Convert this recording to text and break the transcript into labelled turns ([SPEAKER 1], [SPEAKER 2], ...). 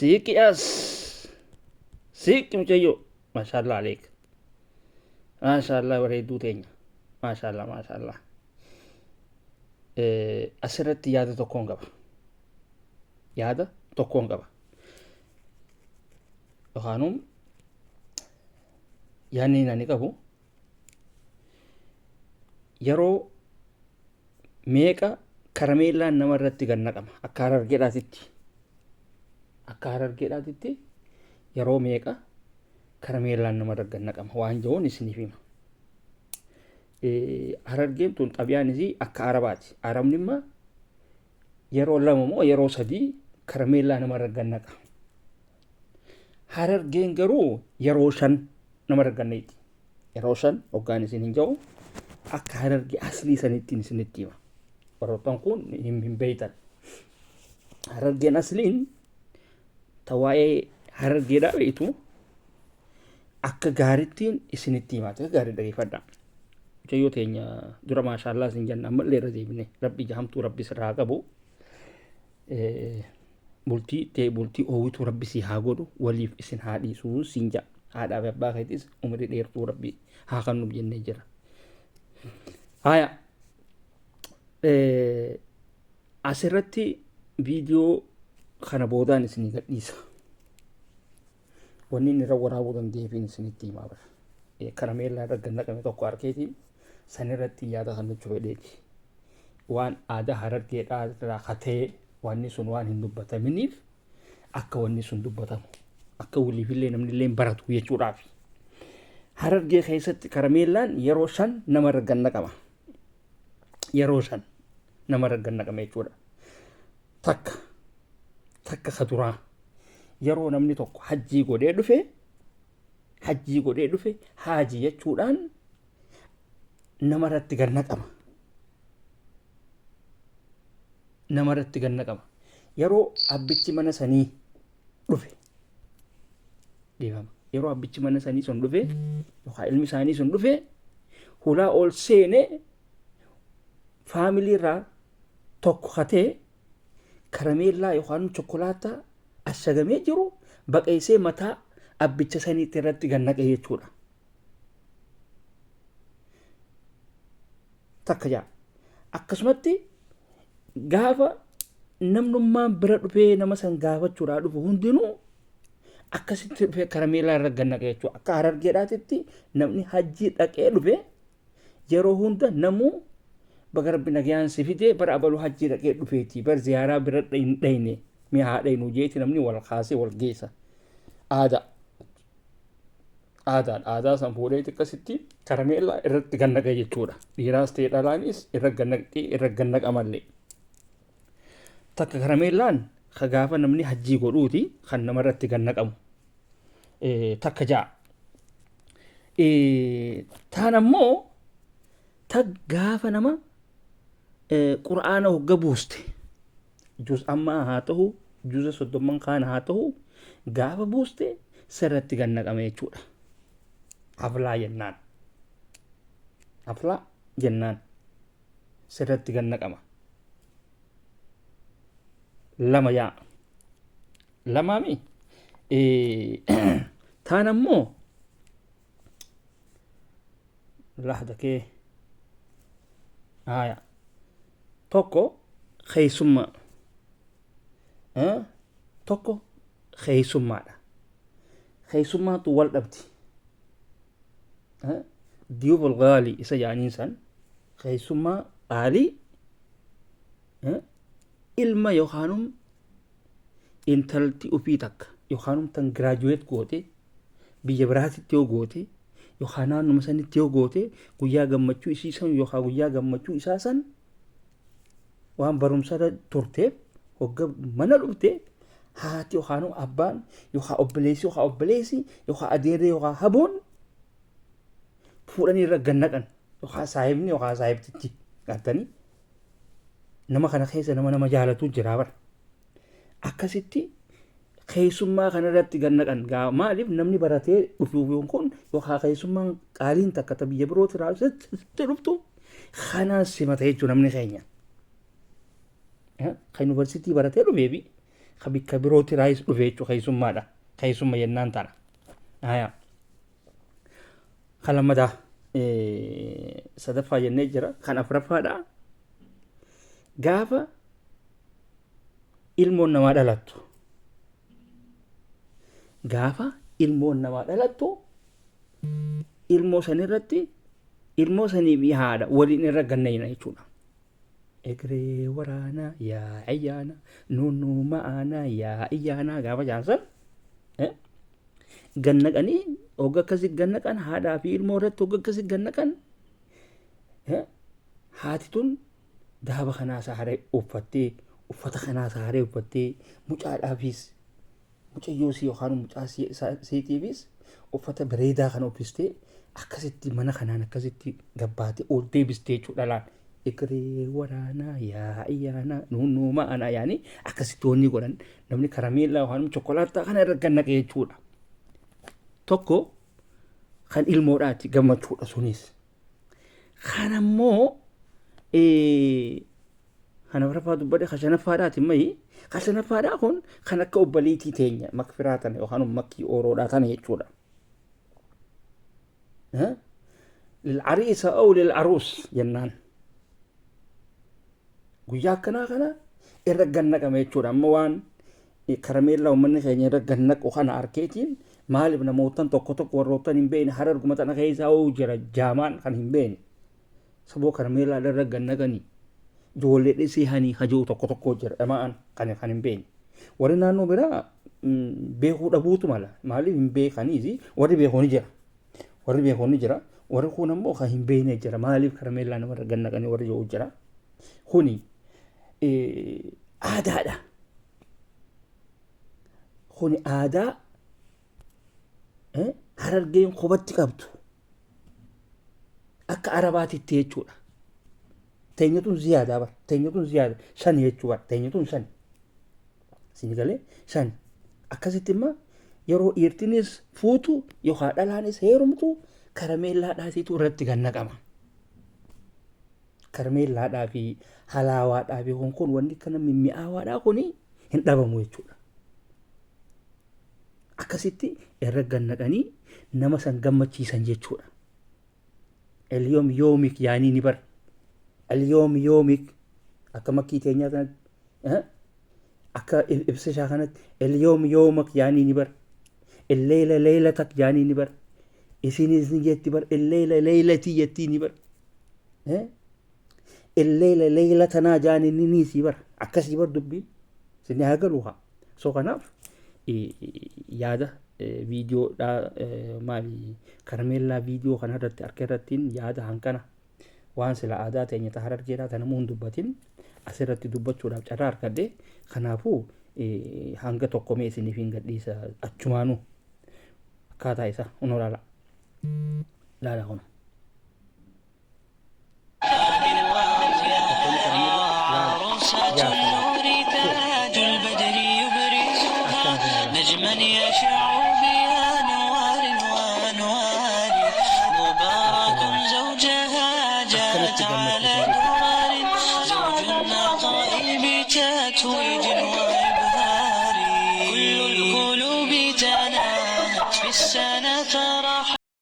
[SPEAKER 1] Siiqi as. Siiqi mucayyoo. Maashaallah aleek. Maashaallah bareedduu teenya. Maashaallah maashaallah. Asirratti yaada tokkoon qaba. Yaada tokkoon qaba. Yookaanuu yaadni ani qabu yeroo meeqa karameellaan nama irratti gad naqama akka harargeedhaatitti akka harargeedhaatitti yeroo meeqa karameellaan nama irra gad naqama waan jedhuun isiniif hima. Harargeen tun xabiyaan isii akka arabaati. Arabni immoo yeroo lama moo yeroo sadii karameellaa nama irra gad naqa. Harargeen garuu yeroo shan nama irra gad naqxi. Yeroo shan hoggaan isin hin jedhu akka harargee aslii sanittiin isinitti hima. Warroottan kun hin beeytan. Harargeen asliin ta waa'ee harargeedhaa beektu akka gaarittiin isinitti hima. Akka gaarii dhageeffadhaa. Mucayyoo teenya dura maashaallaa isin jenna ammallee irra deebine rabbi ija hamtuu rabbi sirraa qabu. Bultii tee bultii oowwituu rabbi si haa godhu waliif isin haa dhiisuu siin ja'a. Haadhaa fi abbaa keetis umrii dheertuu rabbi haa kennuuf jennee jira. Haya asirratti viidiyoo kana boodaan isinii gadhiisa. Wanni inni irra waraabuu danda'eefiin isinitti himaa bara. Karameellaa irra gad naqame tokko arkeetiin sanirratti yaada kan nutti fedheeti. Waan aadaa harargeedhaa irraa katee wanni sun waan hin dubbataminiif akka wanni sun dubbatamu akka waliifillee namni illee baratu jechuudhaaf. Harargee keessatti karameellaan yeroo shan nama irra gad naqama. Yeroo shan nama irra gad naqama jechuudha. Takka takka ka duraa yeroo namni tokko hajjii godhee dhufe hajjii godhee dhufe haaji jechuudhaan nama irratti gad naqama. Nama irratti gad naqama. Yeroo abbichi mana sanii dhufe dhiifama. Yeroo abbichi mana sanii sun dhufe yookaan ilmi isaanii sun dhufe hulaa ol seene faamilii irraa tokko katee karameellaa yookaan chokolaataa ashagamee jiru baqeessee mataa abbicha saniitti irratti gad naqe jechuudha. Takka jaa. Akkasumatti gaafa namnummaan bira dhufee nama san gaafachuudhaa dhufu hundinuu akkasitti dhufee karameellaa irra gad naqe jechuudha. Akka harargeedhaatitti namni hajjii dhaqee dhufe yeroo hunda namuu baga rabbi nagayaan si fide bara abaluu hajjii dhaqee dhufeeti bar ziyaaraa bira hin dhayne mee haa dhaynu jeeti namni wal kaasee wal geessa. Aadaa. Aadaan aadaa san fuudhee xiqqasitti karameellaa irratti gad naqa jechuudha. Dhiiraas ta'e dhalaanis irra gad naqxii irra gad naqamallee. Takka karameellaan ka gaafa namni hajjii godhuuti kan namarratti gad naqamu. Takka ja'a. Taan ammoo ta gaafa nama qur'aana hogga buuste juz ammaa haa ta'u juza soddomman kaan haa ta'u gaafa buuste sirratti gad naqame jechuudha. Haflaa jennaan. Haflaa jennaan sirratti gad naqama. Lama yaa. Lamaami. Taan ammoo lahda kee haya tokko keessummaa tokko keessummaadha keessummaatu wal dhabdi diyuuful gaalii isa jaaniin san keessummaa qaalii ilma yookaanum intalti ufii takka yookaanum tan giraajuweet goote biyya biraatitti yoo goote yookaan naannuma sanitti yoo goote guyyaa gammachuu isii san yookaan guyyaa gammachuu isaa san waan barumsarra turteef hogga mana dhufte haati yookaan abbaan yookaan obboleessi yookaan obboleessi yookaan adeerree yookaan haboon fuudhanii irra gannaqan yookaan saahibni yookaan saahibtitti gartanii nama kana keessa nama nama jaalatu jira bara. Akkasitti keessummaa kanarratti gad naqan gaa maaliif namni baratee dhufuuf kun yookaan keessummaan qaaliin takka ta biyya birooti irraa sitti dhuftu kanaan simata jechuudha namni keenya. Kan yuunivarsiitii baratee dhufee fi Ka bikka birooti raayis dhufe jechuudha keessummaadha. Keessumma jennaan tana. Haya. Kan lammataa sadaffaa jennee jira. Kan afuraffaadha. Gaafa ilmoon namaa dhalattu. Gaafa ilmoon namaa dhalattu ilmoo sanirratti ilmoo sanii fi haadha waliin irra gannayna jechuudha. Egree waraanaa yaa ayyaana nunnuu ma'aanaa yaa ayyaanaa gaafa jaansan gannaqanii hogga akkasii gannaqan haadhaa fi ilmoo irratti hogga akkasii gannaqan haati tun daaba kanaa saaree uffattee uffata kanaa saaree uffattee mucaadhaafis mucayyoo sii yookaan mucaa siitiifis uffata bareedaa kana uffistee akkasitti mana kanaan akkasitti gabbaatee ol deebistee jechuudha dhalaan. Egree waraanaa yaa ayyaanaa nunnuu ma'anaa yaanii akkasitti wanni godhan namni karameellaa yookaan chokolaataa kana irra gannaqe jechuudha. Tokko kan ilmoodhaati gammachuudha sunis. Kan ammoo kan afuraffaa dubbadhe kan shanaffaadhaati mayi kan shanaffaadhaa kun kan akka obbaleetii teenya makfiraa tana yookaan makkii ooroodhaa tana jechuudha. Lilcariisa aw lilcaruus jennaan. Guyyaa akkanaa kana irra gannaqame jechuudha. Amma waan karameellaa uummanni keenya irra gannaqu kana arkeetiin maaliif namootan tokko tokko warroottan hin beekne hararguma tana keessaa hoo jira jaamaan kan hin beekne. Saboo karameellaa irra gannaqanii ijoollee dhisee hanii hajuu tokko tokko jira dhama'an kan kan hin beekne. Warri naannoo biraa beekuu dhabuutu mala. Maaliif hin beekaniis warri beeku ni jira. Warri beeku ni jira. Warri kun ammoo kan hin beekne jira. Maaliif karameellaa namarra gannaqanii warri jiru jira. Kuni aadaadha. Kuni aadaa Harargeen qubatti qabdu. Akka Arabaatitti jechuudha. Teenyatuun ziyaadaa bara. Teenyatuun ziyaada. Shani jechuu bara. Teenyatuun shani. Isin galee shani. Akkasitti immoo yeroo dhiirtinis fuutu yookaan dhalaanis heerumtu karameellaadhaatiitu irratti gannaqama. Karameellaadhaa fi halaawaadhaa fi kun kun wanni kana mimmi'aawaadhaa kuni hin dhabamu jechuudha. Akkasitti irra gannaqanii nama san gammachiisan jechuudha. Elyoom yoomik yaanii ni bar. Elyoom yoomik akka makkii teenyaa kanatti akka ibsa isaa kanatti elyoom yoomak yaanii ni bar. Elleela leelatak yaanii ni bar. Isinis ni jetti bar elleela leelatii jettii ni bar. Elleela leelatanaa jaanii ni niisii bar. Akkasii bar dubbiin. Sinni haa galuu haa. So kanaaf yaada viidiyoodhaa maali karameellaa viidiyoo kana irratti harka irrattiin yaada hanqana waan sila aadaa teenya ta Harargeedhaa ta namuu hin dubbatin asirratti dubbachuudhaaf carraa argadhe. Kanaafuu hanga tokko mee isiniif hin gadhiisa achumaanuu akkaataa isaa kunoo laala laala kun.